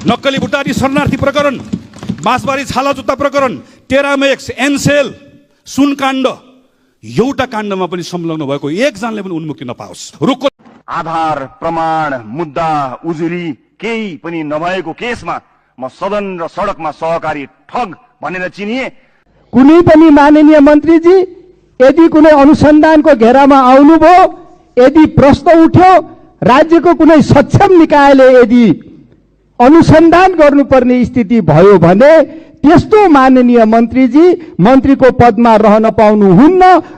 नक्कली भुटानी शरणार्थी प्रकरण, बाँसबारी छाला जुत्ता प्रकरण, टेरामेक्स, एनसेल, सुनकाण्ड, एउटा काण्डमा पनि संलग्न भएको एकजनाले पनि उन्मुक्ति नपाओस्। रुखको आधार, प्रमाण, मुद्दा, उजुरी केही पनि नभएको केसमा म सदन र सडकमा सहकारी ठग भनेर चिनिए। कुनै पनि माननीय मन्त्रीजी यदि कुनै अनुसन्धानको घेरामा आउनुभयो, यदि प्रश्न उठ्यो, राज्यको कुनै सक्षम निकायले यदि अनुसन्धान गर्नुपर्ने स्थिति भयो भने त्यस्तो माननीय मन्त्रीजी मन्त्रीको पदमा रहन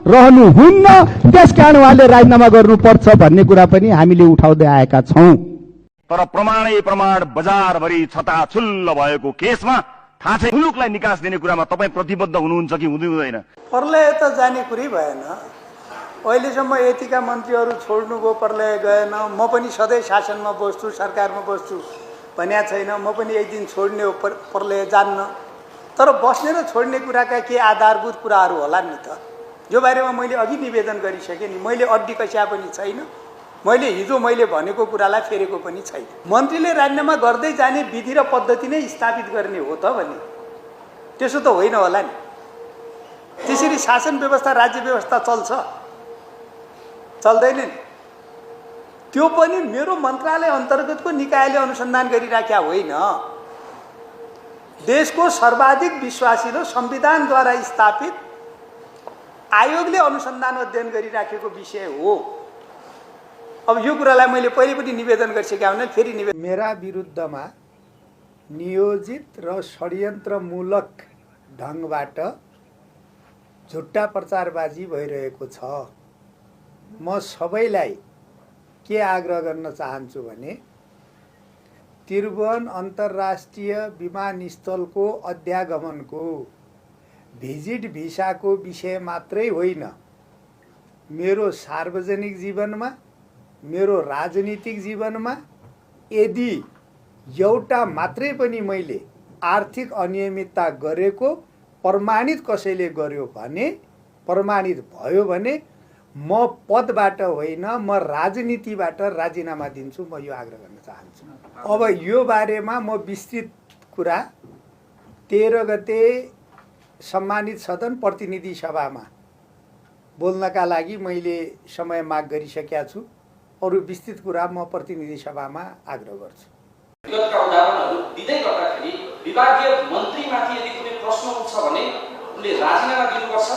रहनुहुन्न। त्यसकारण उहाँले राजीनामा गर्नुपर्छ भन्ने कुरा पनि हामीले उठाउँदै आएका छौं। तर प्रमाणै प्रमाण बजारभरि छताछुल्ल भएको केसमा थाहा छैन मुलुकलाई निकास दिने कुरामा तपाईँ प्रतिबद्ध हुनुहुन्छ कि हुँदैन? प्रलय त जाने कुरै भएन। अहिलेसम्म यतिका मन्त्रीहरू छोड्नुभयो, प्रलय गएन। म पनि सधैँ शासनमा बस्छु, सरकारमा बस्छु भन्या छैन। म पनि एक दिन छोड्ने हो, प्रलय जान्न। तर बस्ने र छोड्ने कुराका के आधारभूत कुराहरू होला नि त, जो बारेमा मैले अघि निवेदन गरिसकेँ नि। मैले अड्डी कस्या पनि छैन, मैले हिजो मैले भनेको कुरालाई फेरेको पनि छैन। मन्त्रीले राजीनामा गर्दै जाने विधि र पद्धति नै स्थापित गर्ने हो त भने त्यसो त होइन होला नि। त्यसरी शासन व्यवस्था, राज्य व्यवस्था चल्छ? चल्दैन नि। त्यो पनि मेरो मन्त्रालय अन्तर्गतको निकायले अनुसन्धान गरिराख्या होइन। देशको सर्वाधिक विश्वासिलो संविधानद्वारा स्थापित आयोगले अनुसन्धान अध्ययन गरिराखेको विषय हो। अब यो कुरालाई मैले पहिले पनि निवेदन गरिसकेका हुँ, फेरि निवेदन। मेरा विरुद्धमा नियोजित र षड्यन्त्रमूलक ढङ्गबाट झुट्टा प्रचारबाजी भइरहेको छ। म सबैलाई के आग्रह गर्न चाहन्छु भने त्रिभुवन अन्तर्राष्ट्रिय विमानस्थलको अध्यागमनको भिजिट भिसाको विषय मात्रै होइन, मेरो सार्वजनिक जीवनमा, मेरो राजनीतिक जीवनमा यदि एउटा मात्रै पनि मैले आर्थिक अनियमितता गरेको प्रमाणित कसैले गर्यो भने, प्रमाणित भयो भने म पदबाट होइन, म राजनीतिबाट राजीनामा दिन्छु। म यो आग्रह गर्न चाहन्छु। अब यो बारेमा म विस्तृत कुरा 13 गते सम्मानित सदन प्रतिनिधि सभामा बोल्नका लागि मैले समय माग गरिसकेका छु। अरू विस्तृत कुरा म प्रतिनिधि सभामा आग्रह गर्छु। विगतका उदाहरणहरू दिँदै गर्दाखेरि विभागीय मन्त्रीमाथि यदि कुनै प्रश्न उठ्छ भने उनले राजीनामा दिनुपर्छ,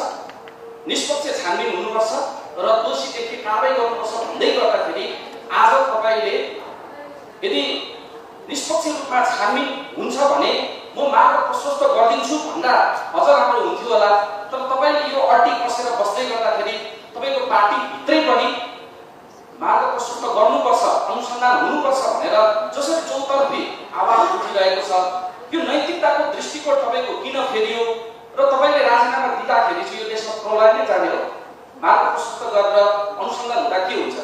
निष्पक्ष छानबिन हुनुपर्छ र दोषी व्यक्ति कारबाही गर्नुपर्छ भन्दै गर्दाखेरि आज तपाईले यदि निष्पक्ष रूपमा छानबिन हुन्छ भने म माग प्रशस्त गरिदिन्छु भन्दा अझ राम्रो हुन्थ्यो होला। तर तपाईले यो अड्डी कसेर बस्दै गर्दाखेरि तपाईको पार्टी भित्रै पनि माग प्रशस्त गर्नुपर्छ, अनुसन्धान हुनुपर्छ भनेर जसरी चौतर्फी आवाज उठिरहेको छ, यो नैतिकताको दृष्टिकोण तपाईको किन फेरियो र तपाईले राजीनामा दिँदाखेरि चाहिँ यो देशमा प्रलय नै जाने हो? माग प्रशस्त गरेर अनुसन्धान हुँदा के हुन्छ?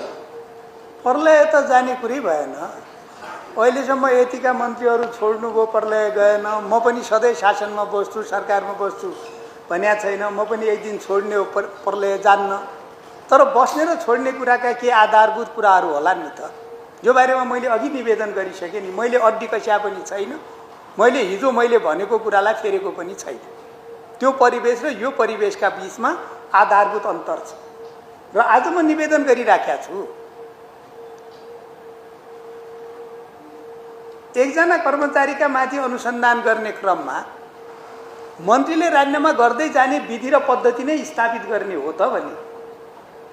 प्रलय त जाने कुरै भएन। अहिलेसम्म यतिका मन्त्रीहरू छोड्नुभयो, प्रलय गएन। म पनि सधैँ शासनमा बस्छु, सरकारमा बस्छु भन्या छैन। म पनि एक दिन छोड्ने हो, प्रलय जान्न। तर बस्ने र छोड्ने कुराका के आधारभूत कुराहरू होला नि त, जो बारेमा मैले अघि निवेदन गरिसकेँ नि। मैले अड्डी कस्या पनि छैन, मैले हिजो मैले भनेको कुरालाई फेरेको पनि छैन। त्यो परिवेश र यो परिवेशका बीचमा आधारभूत अन्तर छ र आज म निवेदन गरिराखेका छु। एकजना कर्मचारीका माथि अनुसन्धान गर्ने क्रममा मन्त्रीले राजीनामा गर्दै जाने विधि र पद्धति नै स्थापित गर्ने हो त भने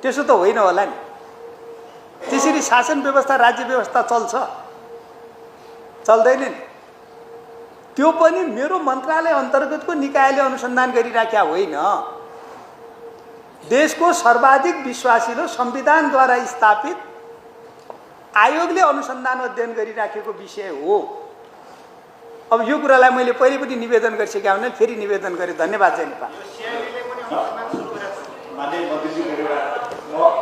त्यसो त होइन होला नि। त्यसरी शासन व्यवस्था, राज्य व्यवस्था चल्छ? चल्दैन नि। त्यो पनि मेरो मन्त्रालय अन्तर्गतको निकायले अनुसन्धान गरिराख्या होइन। देशको सर्वाधिक विश्वासिलो संविधानद्वारा स्थापित आयोगले अनुसन्धान अध्ययन गरिराखेको विषय हो। अब यो कुरालाई मैले पहिले पनि निवेदन गरिसकेका हुँ, फेरि निवेदन गरेँ। धन्यवाद। जय नेपाल।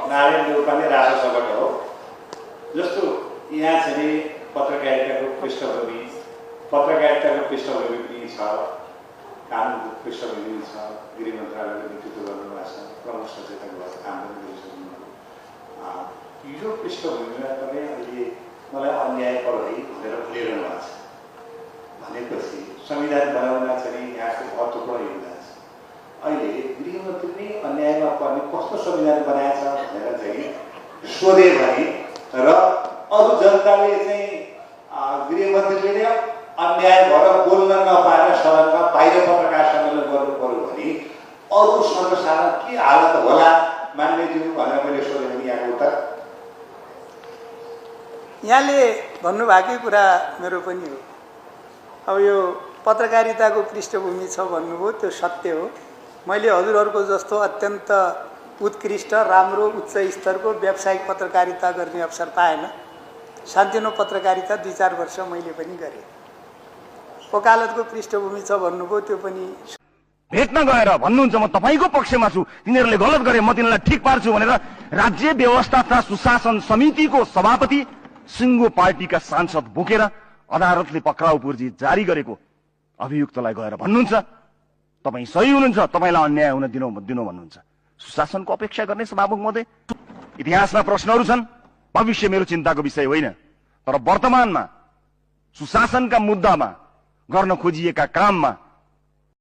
नारायण देउपाने राजसभाबाट हो। जस्तो यहाँ चाहिँ पत्रकारिताको पृष्ठभूमि, पत्रकारिताको पृष्ठभूमि पनि छ, कानुनको पृष्ठभूमि पनि छ, गृह मन्त्रालयले नेतृत्व गर्नुभएको छ, प्रमुख सचेतक भएर काम पनि गरिसक्नुभयो। यो पृष्ठभूमिमा तपाईँ अहिले मलाई अन्याय प्रहरी भनेर भनिरहनु भएको छ। संविधान बनाउन चाहिँ यहाँको महत्त्वपूर्ण योगदान छ। अहिले गृहमन्त्री नै अन्यायमा पर्ने कस्तो संविधान बनाएछ भनेर चाहिँ सोधे भने र अरू जनताले चाहिँ गृहमन्त्रीले नै अन्याय भएर बोल्न नपाएर सदनमा बाहिर पत्रकार सम्मेलन गर्नु पर्यो भने अरू सर्वसाधारण के हालत होला मान्यज्यू भनेर मैले सोधेँ भने यहाँको उत्तर यहाँले भन्नुभएकै कुरा मेरो पनि हो। अब यो पत्रकारिताको पृष्ठभूमि छ भन्नुभयो, त्यो सत्य हो। मैले हजुरहरूको जस्तो अत्यन्त उत्कृष्ट राम्रो उच्च स्तरको व्यावसायिक पत्रकारिता गर्ने अवसर पाएन। सानोतिनो पत्रकारिता 2-4 वर्ष मैले पनि गरेँ। वकालतको पृष्ठभूमि छ भन्नुभयो, त्यो पनि भेट्न गएर भन्नुहुन्छ म तपाईँको पक्षमा छु, तिनीहरूले गलत गरे म तिनीहरूलाई ठिक पार्छु भनेर राज्य व्यवस्था तथा सुशासन समितिको सभापति सिङ्गो पार्टीका सांसद बोकेर अदालतले पक्राउ पूर्जी जारी गरेको अभियुक्तलाई गएर भन्नुहुन्छ तपाईँ सही हुनुहुन्छ, तपाईँलाई अन्याय हुन दिनु भन्नुहुन्छ। सुशासनको अपेक्षा गर्ने सभामुख महोदय, इतिहासमा प्रश्नहरू छन्, भविष्य मेरो चिन्ताको विषय होइन, तर वर्तमानमा सुशासनका मुद्दामा गर्न खोजिएका काममा